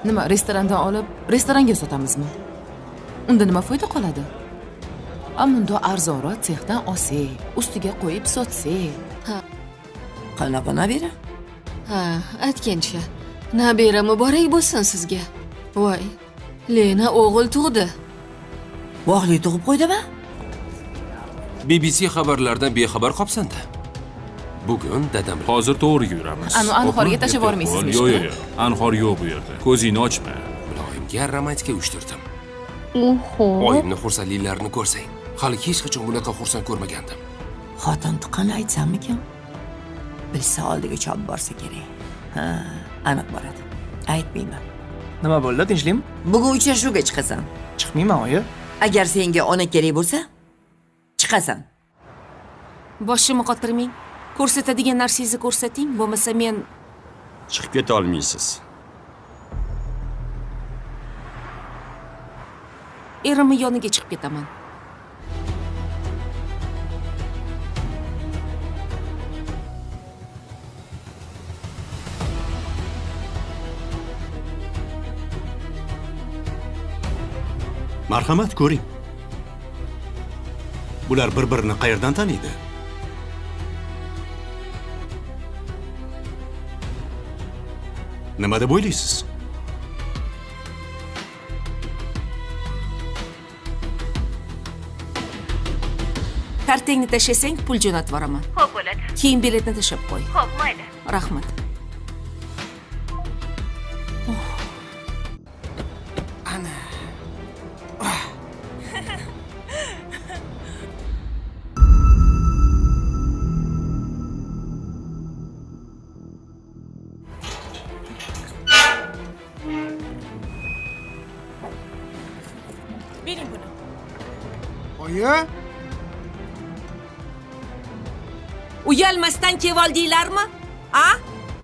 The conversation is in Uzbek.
Nima, restorandan olib, restoranga sotamizmi? Unda nima foyda qoladi? A bunda arzonroq sexdan olsak, ustiga qo'yib sotsak. Ha. Qanaqa nabira? Ha, aytgancha. Nabira muborak bo'lsin sizga. Voy, Lena o'g'il tug'di. Vohli tug'ib qo'ydimi? BBC xabarlaridan bexabar qolibsan-da. Bugun dadam hozir to'g'ri yuramiz. Anu Anhorga tashlab yubormaysizmi? Yo'q, yo'q, yo'q. Anhor yo'q bu yerda. Ko'zingni ochma. Oyimga romantika uyushtirdim. Oho. Oyimni xursandliklarini ko'rsang, hali hech qachon bunaqa xursand ko'rmagandim. Xotin tuqqani aytsammikin? Bilsa oldiga chopib borsa kerak. Ha, aniq boradi. Aytmayman. Nima bo'ldi, tinchlikmi? Bugun uchrashuvga chiqasan. Chiqmayman, oyi. Agar senga ona kerak bo'lsa, chiqasan. Boshimni qotirmang. Ko'rsatadigan narsangizni ko'rsating, bo'lmasa men chiqib keta olmaysiz. Erimni yoniga chiqib ketaman. Marhamat, ko'ring. Bular bir-birini qayerdan taniydi? Nima deb o'ylaysiz? Kartangni tashlasang, pul jo'natib yuboraman. Xo'p bo'ladi. Keyin biletni tashlab qo'y. Xo'p, mayli. Rahmat. Ana. Bering buni. Oyi? Uyalmasdan kelib oldinglarmi? A?